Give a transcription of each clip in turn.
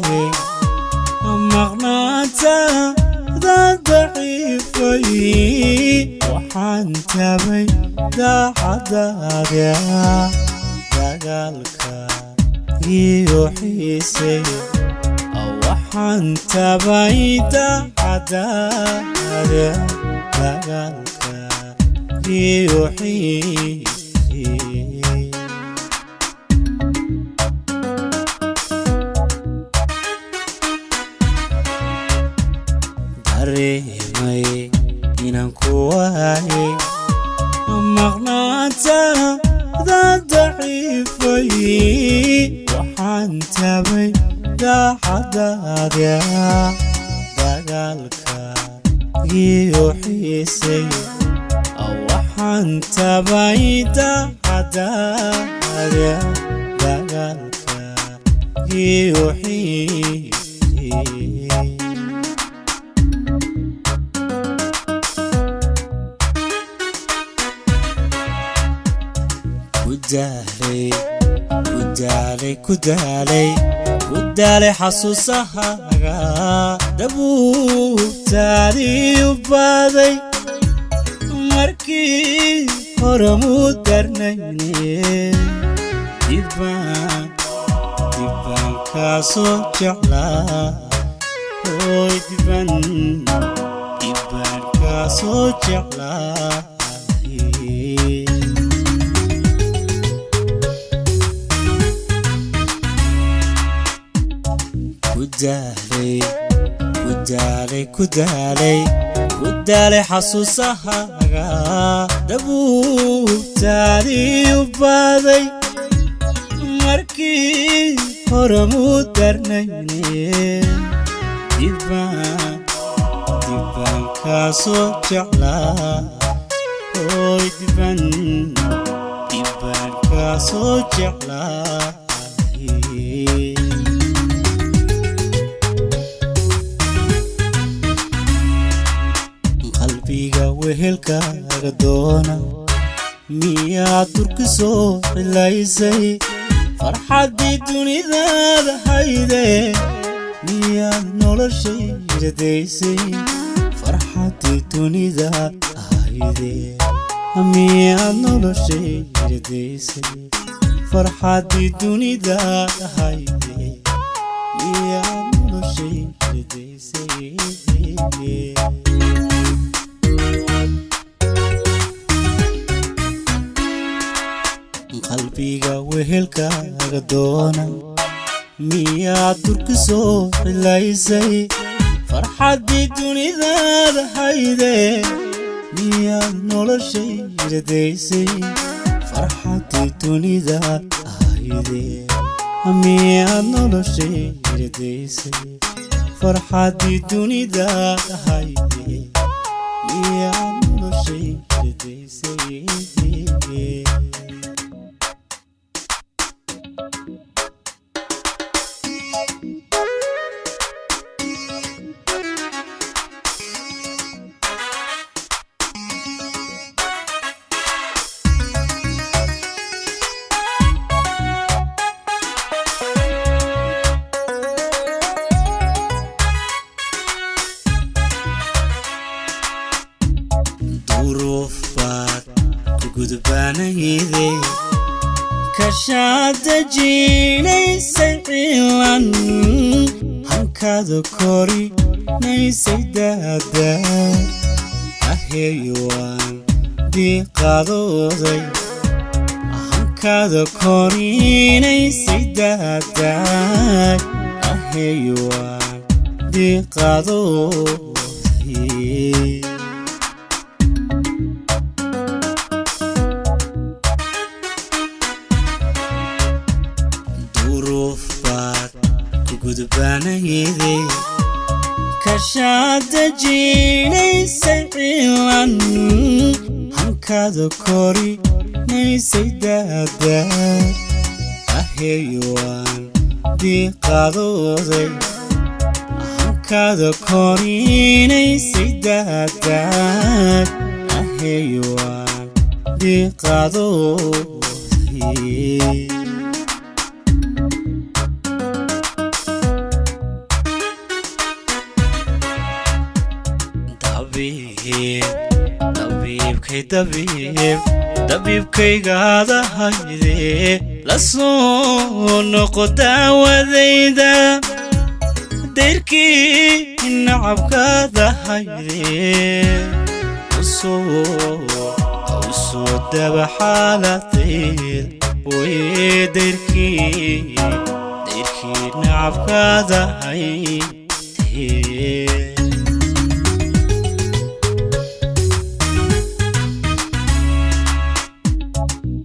waayay, maqnaantaada daciifay. Waxaan tabay daacadaada, dagaalka iyo xiisay. Waxaan tabay daacadaada, dagaalka iyo xiisay. Dareemay inaan ku waayay, maqnaantaada daciifay. Waxaan tabay daacadaada, dagaalka iyo xiisay. Waxaan tabay daacadaada, dagaalka iyo xiisay. Ku daalay, ku daalay, ku daalay, ku daalay xasuusahaaga, dabuubtaadii u baaday. Markii hore muu darnayne, dibaan dibaan kaasoo jeclaa. Oy, diban dibaan kaasoo jeclaa. Ku daalay, ku daalay, ku daalay, ku daalay xasuusahaaga, dabuubtaadii u baaday. Markii hore muu darnayne, dibaan dibaan kaasoo jeclaa. Oy, diban dibaan kaasoo jeclaa. Qalbiga wehelkaaga doona, miyaad durki soo cilaysay? Farxaddii dunidaada hayde, miyaad noloshayradaysay? Farxaddii dunidaad hayde, miyaad noloshayradaysay? Farxaddii dunidaad hayde, miyaad noloshayradaysay? Qalbiga wehelkaaga doona, miyaad durki soo cilaysay? Farxaddii dunidaada hayde, miyaad noloshayradaysay? Farxaddii dunidaad hayde, miyaad noloshayradaysay? Farxaddii dunidaad hayde, miyaad noloshayradaysay? Duruuf baad ku gudbaanayde, kashaad dejinaysay cilan, hankaada korinaysay daada. Aheywaan diiqadooday, hankaada korinaysay daadaay. Aheywaan diiqadooday. Duruuf baad ku gudbaanayde, kashaad dejinaysay cilan, hankaada korinaysay daada. Aheywaan diiqadooday, hankaada korinaysay daadaay. Aheywaan diiqadooday. Dabiib, dabiibkay, dabiib, dabiibkaygaada hayde, la soo noqo daawadayda. Dayrkii nacabkaada hayde, usoo daba xaaladeed way. Dayrkii, dayrkii nacabkaada hayde.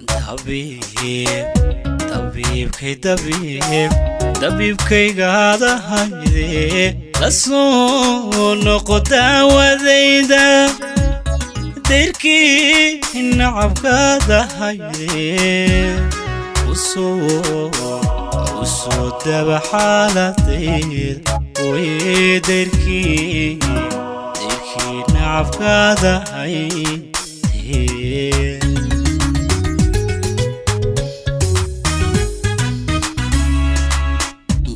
Dabiib, dabiibkay, dabiib, dabiibkaygaada hayde, la soo noqo daawadayda. Dayrkii nacabkaada hayde, usoo daba xaaladeed way. Dayrkii, dayrkii nacabkaada hayde.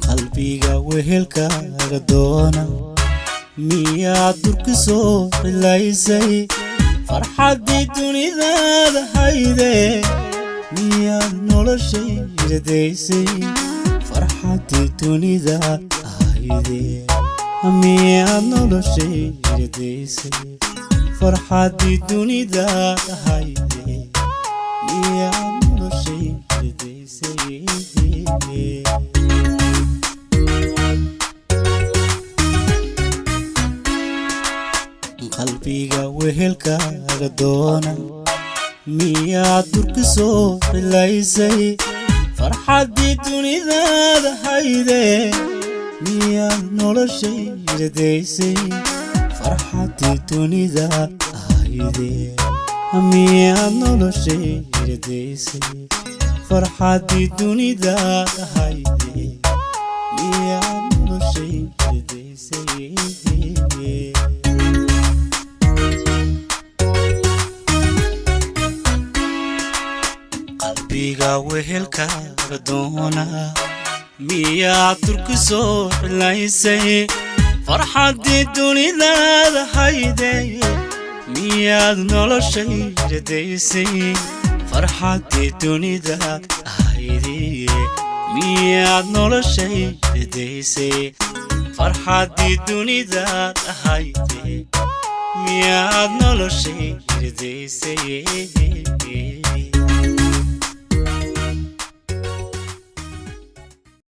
Qalbiga wehelkaaga doona, miyaad durki soo cilaysay? Farxaddii dunidaada hayde, miyaad noloshayradaysay? Farxaddii dunidaad hayde, miyaad noloshayradaysay? Farxaddii dunidaad hayde, miyaad noloshayradaysay? Qalbiga wehelkaaga doona, miyaad durki soo cilaysay? Farxaddii dunidaada hayde, miyaad noloshayradaysay? Farxaddii dunidaad hayde, miyaad noloshayradaysay? Farxaddii dunidaad hayde, miyaad noloshayradaysay? Qalbiga wehelkaaga doona, miyaad durki soo cilaysay? Farxaddii dunidaada hayde, miyaad noloshayradaysay? Farxaddii dunidaad hayde, miyaad noloshayradaysay? Farxaddii dunidaad hayde, miyaad noloshayradaysay?